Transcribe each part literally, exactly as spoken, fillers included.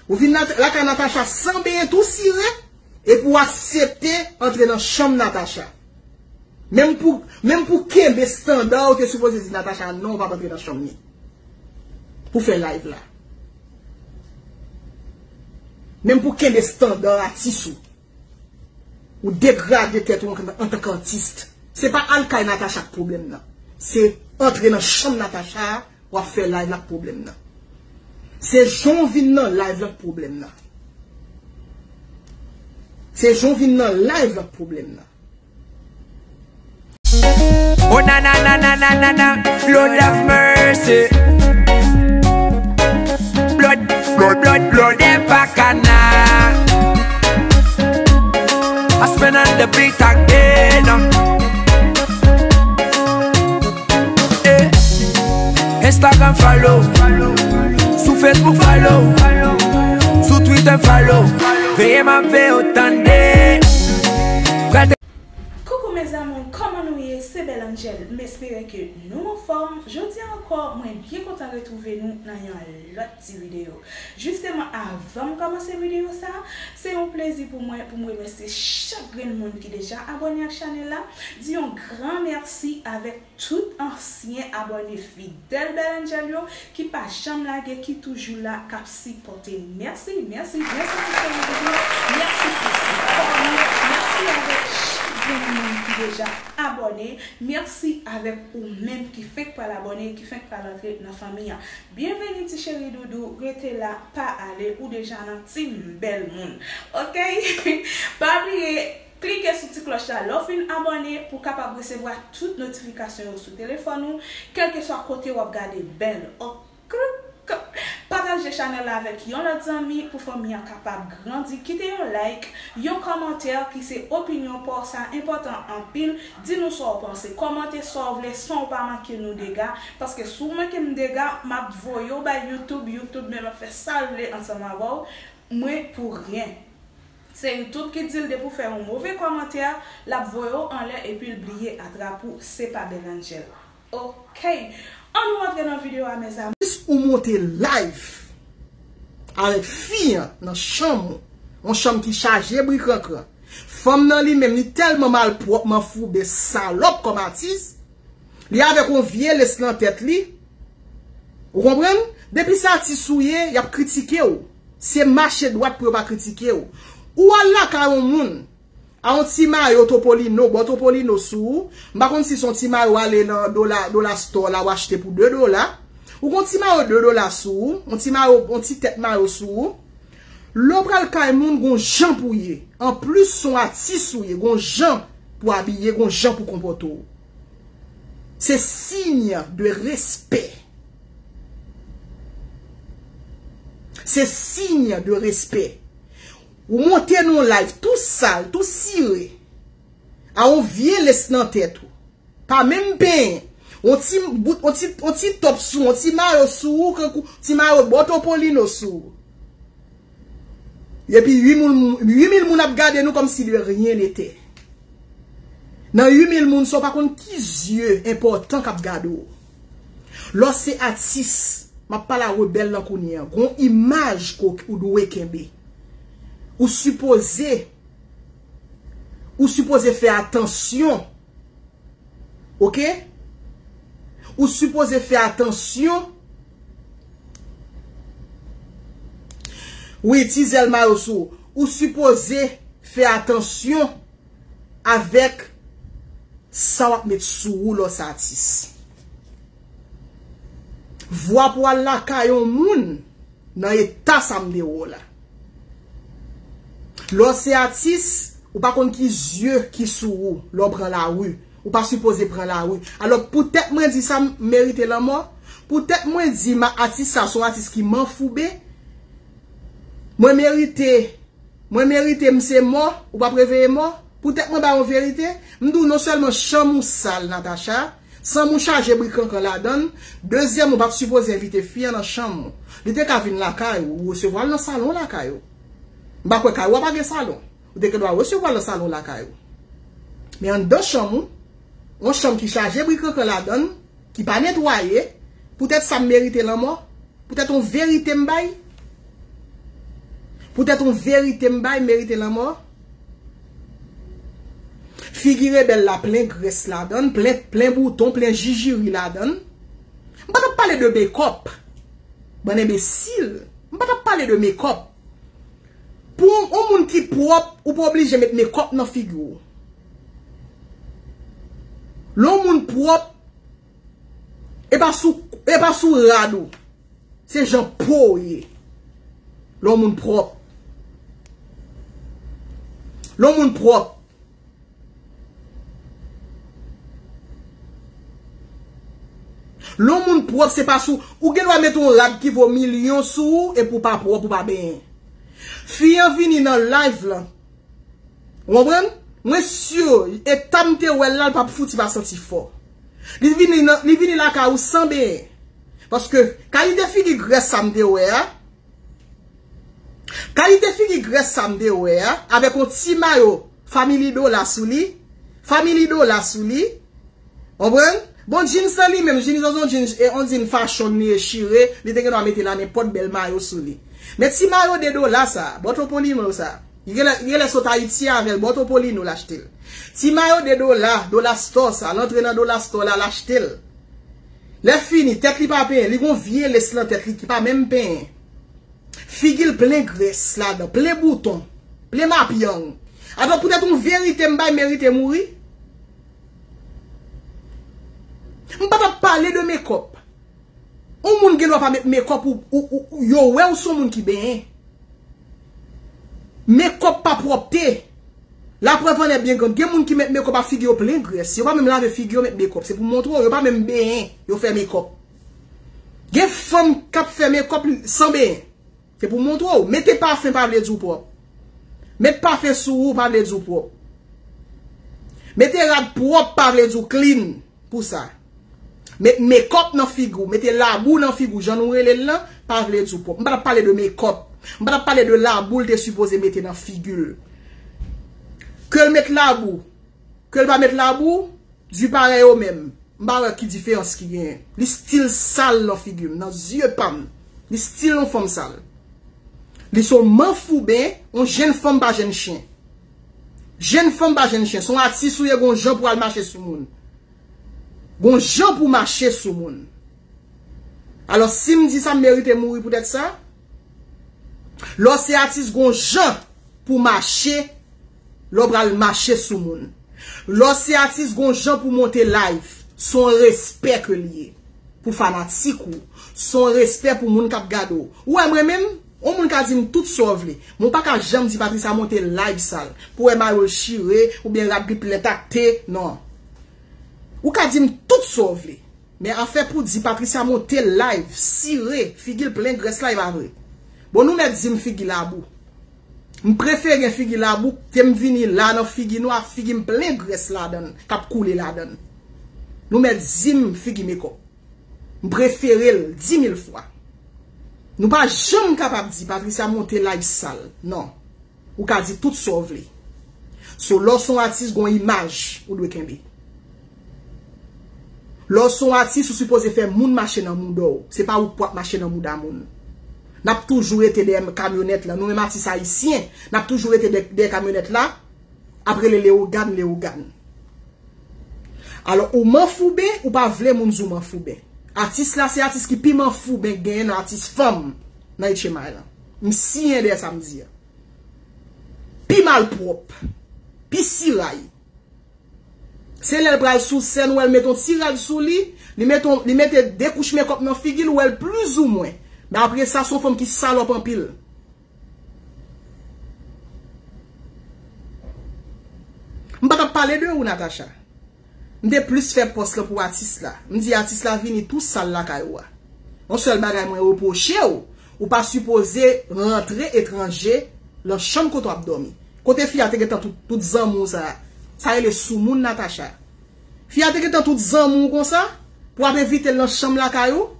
Ou vin lakay Natacha san benyen tou sire, epi w aksepte antre nan chanm Natacha. Menm pou, menm pou kenbe estanda, ou te sipoze di Natacha non, ou p ap antre nan chanm li. Pou fè live la. Menm pou kenbe estanda atis ou. Ou degrade tèt ou antanke atis. Se pa al kay Natacha k pwoblèm nan. Se antre nan chanm Natacha a, w ap fè live la k pwoblèm nan. Se jan w vin nan live la k pwoblèm nan. Se jan w vin nan live la k pwoblèm nan. Oh na na na na na na na, Lord have mercy. Blood, blood, blood, blood, e pa kana. I spend on the beat again. Eh. Instagram follow, sou Facebook follow, sou Twitter follow. Veye m ap veye w tande. Koukou mes amours, kòman nou ye? Se Belle Angel. M espere ke nou anfòm. Jodi a ankò, mwen byen kontan retwouve nou nan yon lòt ti videyo. Jisteman, avan m kòmanse videyo sa, se yon plezi pou mwen pou m remèsye chak grenn moun ki deja abòne ak chanèl la. Di yon gran mèsi avèk tout ansyen abòne fidèl Belle Angel yo ki pa janm lage, ki toujou la, k ap sipòte. Mèsi, mèsi, mèsi ti cheri doudou. Mèsi pou sipò nou. Mèsi avèk chak grenn moun ki deja abòne. Mèsi avèk ou menm ki fenk pral abòne, ki fenk pral antre nan fanmi an. Byenveni ti cheri doudou, rete la, pa ale, ou deja nan team bèl moun. Oke? Pa bliye klike sou ti klòch la lè w fin abòne pou w kapab resevwa tout notifikasyon yo sou telefòn ou, kèlkeswa kote w ap gade Belle. Oke? Pataje chanèl la avèk yon lòt zanmi pou fanmi an kapab grandi. Kite yon like, yon kòmantè ki se opinyon pa w, sa enpòtan anpil. Di nou sa w panse. Kòmante sa w vle san w pa manke nou dega. Paske si w manke m dega, m ap voye w bay YouTube, YouTube menm ap fè sa l vle ansanm avè w. Mwen pou ryen. Se YouTube ki di l depi w fè yon move kòmantè, l ap voye w anlè epi l bliye atrap ou. Se pa Belle Angel. Oke. Ann nou rantre nan videyo a mes amours. Ou monte live avèk fi an nan chanm ou. Yon chanm ki chaje bri krankran. Fanm nan li menm li tèlman malpwòp, manfouben, salòp kòm atis. Li avèk yon vye lès nan tèt li. Ou konprann? Depi se atis ou ye, y ap kritike w. Se mache dwat pou yo pa kritike w. Ou al lakay yon moun a yon ti mayo Topolino, bò Topolino sou ou. M pa konn si se yon ti mayo w ale nan dola, dola store la w achte pou de dola. Ou gen yon ti mayo de dola sou ou, yon ti mayo, yon ti tèt mayo sou ou. Lè w pral kay moun, gon jan pou w ye. Anplis, se yon atis ou ye, gon jan pou w abiye, gon jan pou w konpòte w. Se siy de respè. Se siy de respè. Ou monte nan yon live tou sal, tou sire, a yon vye lès nan tèt ou. Pa menm penyen. On ti bout, on ti, on ti top sou, on ti mayo sou ou, kankou ti mayo bò Topolino sou ou. Epi uit mil moun, uit mil moun ap gade nou kòmsi de rien n'était. Nan uit mil moun sa, ou pa konn ki zye enpòtan k ap gade w. Lè w se atis, m ap pale a rebèl lan kounye a. Gon imaj ke w dwe kenbe. Ou sipoze, ou sipoze fè atansyon. Oke? Ou sipoze fè atansyon. Wi, ti zèl mayo sou ou. Ou sipoze fè atansyon avèk sa w ap met sou ou lè w se atis. Vwa pou al lakay yon moun nan eta sa m te wè w la. Lè w se atis, ou pa konn ki zye ki sou ou lè w pran lari. Ou pa sipoze pran lari. Alò, poutèt mwen di sa m merite lanmò, poutèt mwen di ma atis sa se yon atis ki manfouben, mwen merite Mwen merite m se mò, ou p ap reveye mò. Poutèt mwen ba yon verite, m di w non sèlman chanm ou sal, Natacha, chanm ou chaje bri krankran ladan l, dezyèm ou p ap sipoze envite fi an nan chanm ou. Li te ka vin lakay ou, ou resevwa l nan salon lakay ou. M pa kwè kay ou a pa gen salon. Ou te gen dwa resevwa l nan salon lakay ou. Men anndan chanm ou, yon chanm ki chaje bri krankran ladan l, ki pa netwaye, poutèt sa m merite lanmò. Poutèt yon verite m bay. Poutèt yon verite m bay merite lanmò? Figi rebèl la plen grès ladan l, plen, plen bouton, plen jijiri ladan l. M pa t ap pale de mekòp. Bann enbesil. M pa t ap pale de mekòp. Pou yon, yon moun ki pwòp, ou pa oblije met mekòp nan figi w. Lè yon moun pwòp, e pa sou, e pa sou rad ou. Se jan po w ye. Lè yon moun pwòp. Lè yon moun pwòp. Lè yon moun pwòp, se pa sou. Ou gen dwa met yon rad ki vo milyon sou ou, epi w pa pwòp, ou pa benyen. Fi an vini nan live lan. Ou konprann? Mwen si, eta m te wè l la, l p ap fouti pa santi fò. Li vini nan, li vini lakay ou san benyen. Paske, kalite figi grès sa m te wè a, kalite figi grès sa m te wè a, avèk yon ti mayo Family Dollar sou li, Family Dollar sou li, konprann? Bon, jeans lan li menm, jeans lan se yon jeans, e, on jeans fashion li e chire, li te gen dwa mete l a nenpòt bèl mayo sou li. Men ti mayo de dola sa, Bòtopolino sa, li genlè, li genlè sot Ayiti avè l, Bòtopolino l achte l. Ti mayo de dola, Dollar Store sa, l antre nan Dollar Store la, l achte l. Lè fini, tèt li pa penyen, li gon vye lès lan tèt li ki pa menm penyen. Figi l plen grès ladan, plen bouton, plen mapyang. Atò poutèt yon verite m bay merite mouri? M pa t ap pale de mekòp. Yon moun gen dwa pa met mekòp ou, ou, ou, ou, yo wè w se yon moun ki benyen. Mekòp pa pwòpte. Laprèv annè byen grand. Gen moun ki met mekòp ak figi yo plen grès. Yo pa menm lave figi yo, met mekòp. Se pou montre w. Yo pa menm benyen. Yo fè mekòp. Gen fanm k ap fè mekòp san benyen. Se pou montre w. Mete pafen pa vle di w pwòp. Met pafen sou ou pa vle di w pwòp. Mete rad pwòp pa vle di w clean pou sa. Met mekòp nan figi w, mete labou nan figi w, jan nou rele l lan, pa vle di w pwòp. M pa t ap pale de mekòp. M pa t ap pale de labou l te sipoze mete nan figi l. Ke l met labou, ke l pa met labou, di parèy yo menm. M pa wè ki diferans ki genyen. Li still sal nan figi m, nan zye pa m. Li still yon fanm sal. Li se yon manfouben, yon jenn fanm pa jenn chen. Jenn fanm pa jenn chen. Se yon atis ou ye, gon jan pou al mache sou moun. Gon jan pou mache sou moun. Alò, si m di sa, m merite mouri poutèt sa? Lè w se atis, gon jan pou mache, lè w pral mache sou moun. Lè w se atis, gon jan pou monte live. Se yon respè ke l ye pou fanatik ou. Se yon respè pou moun k ap gade w. Ou wè mwen menm, yon moun ka di m tout sa w vle. Men w pa ka janm di Patricia monte live sal. Pou wè mayo l chire, oubyen rad li plen takte, non. Ou ka di m tout sa w vle. Men afè pou di Patricia monte live, sire, figi l plen grès la, e pa vre. Bon, nou mèt di m figi labou. M prefere gen figi labou ke m vini la nan figi nwa, figi m plen grès ladan l, k ap koule ladan l. Nou mèt di m figi mekòp. M prefere l di mil fwa. Nou pa janm kapab di Patricia monte live sal, non. Ou ka di tout sa w vle. So, lè w se yon atis, gon imaj ou dwe kenbe. Lè w se yon atis, ou sipoze fè moun mache nan mouda w. Se pa ou k pou ap mache nan mouda moun. N ap toujou rete dèyè kamyonèt la. Nou menm atis ayisyen, n ap toujou rete dè-, dèyè kamyonèt la, ap rele Lewogàn, Lewogàn. Alò, ou manfouben, ou pa vle moun di w manfouben. Atis la, se atis ki pi manfouben k genyen nan atis fanm nan H M I lan. M siyen dèyè sa m di a. Pi malpwòp, pi siray. Se lè l pral sou sèn, ou wè l mete yon ti rad sou li, li mete yon, li mete de kouch mekòp nan figi l, ou wè l plizoumwen. Men apre sa, se yon fanm ki salòp anpil. M pa t ap pale de ou, Natacha. M te plis fè pòs lan pou atis la. M di atis la vini tou sal lakay ou a. Yon sèl bagay mwen repwoche w, ou pa sipoze rantre etranje lan chanm kote w ap dòmi. Kote fi a te gentan tout, tout zanmi w sa a? Sa rele soumoun Natacha. Fi a te gentan tout zanmi w konsa pou w ap envite l nan chanm lakay ou?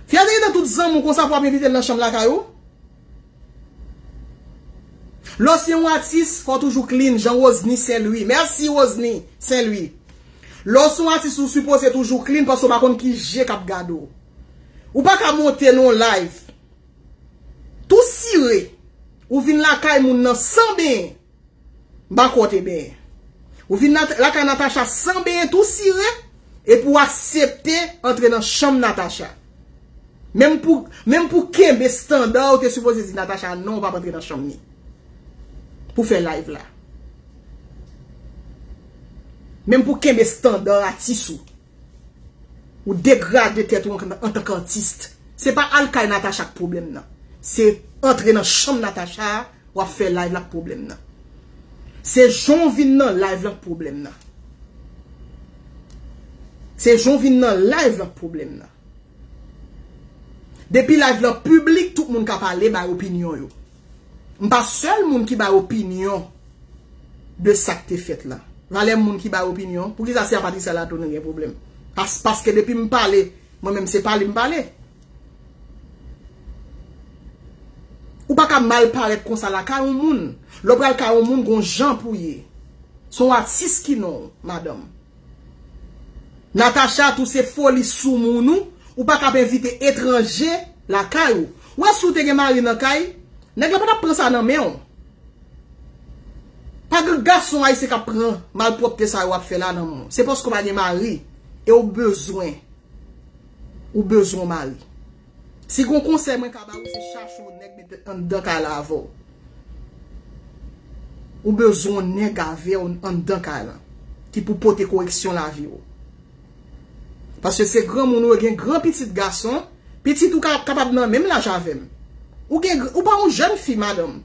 Fi a te gentan tout zanmi w konsa pou w ap envite l nan chanm lakay ou? Lè w se yon atis, fò w toujou clean, jan Rosny Saint Louis. Mèsi Rosny Saint Louis. Lè w se yon atis, ou sipoze toujou clean paske w pa konn ki je k ap gade w. Ou pa ka monte nan yon live tou sire. Ou vin lakay moun nan san benyen. M pa kwè w te benyen. Ou vin lakay Natacha san benyen tou sire, epi w aksepte antre nan chanm Natacha. Menm pou, menm pou kenbe estanda, ou te sipoze di Natacha non, ou p ap antre nan chanm ni. Pou fè live la. Menm pou kenbe estanda atis ou. Ou degrade tèt ou antanke atis. Se pa al kay Natacha k pwoblèm nan. Se antre nan chanm Natacha a, w ap fè live la k pwoblèm nan. Se jan w vin nan live la k pwoblèm nan. Se jan w vin nan live la k pwoblèm nan. Depi live la piblik, tout moun ka pale, bay opinyon yo. M pa sèl moun ki bay opinyon de sa k te fèt la. Valè moun ki bay opinyon, poukisa se a Patricia Latone gen pwoblèm? Pas, paske depi m pale, mwen menm se pale m pale. Ou pa ka mal parèt konsa lakay yon moun. Lè w pral kay yon moun, gon jan pou ye. Se yon atis ki non w, madanm. Natacha tou se foli sou moun ou, ou pa ka ap envite etranje lakay ou. Ou wè si w te gen mari nan kay, nèg la pa t ap pran sa nan men w. Pa gen gason ayisyen k ap pran malpwòpte sa yo w ap fè la nan men w. Se paske w pa gen mari e w bezwen, ou bezwen yon mari. Si gon konsèy mwen ka ba ou, se chache yon nèg mete anndan kay la avè w. Ou bezwen yon nèg avè w anndan kay lan ki pou pote koreksyon lavi w. Paske se granmoun ou ye, gen gran pitit gason, pitit ou ka, kapab nan menm laj avè m. Ou gen, ou pa yon jèn fi, madanm.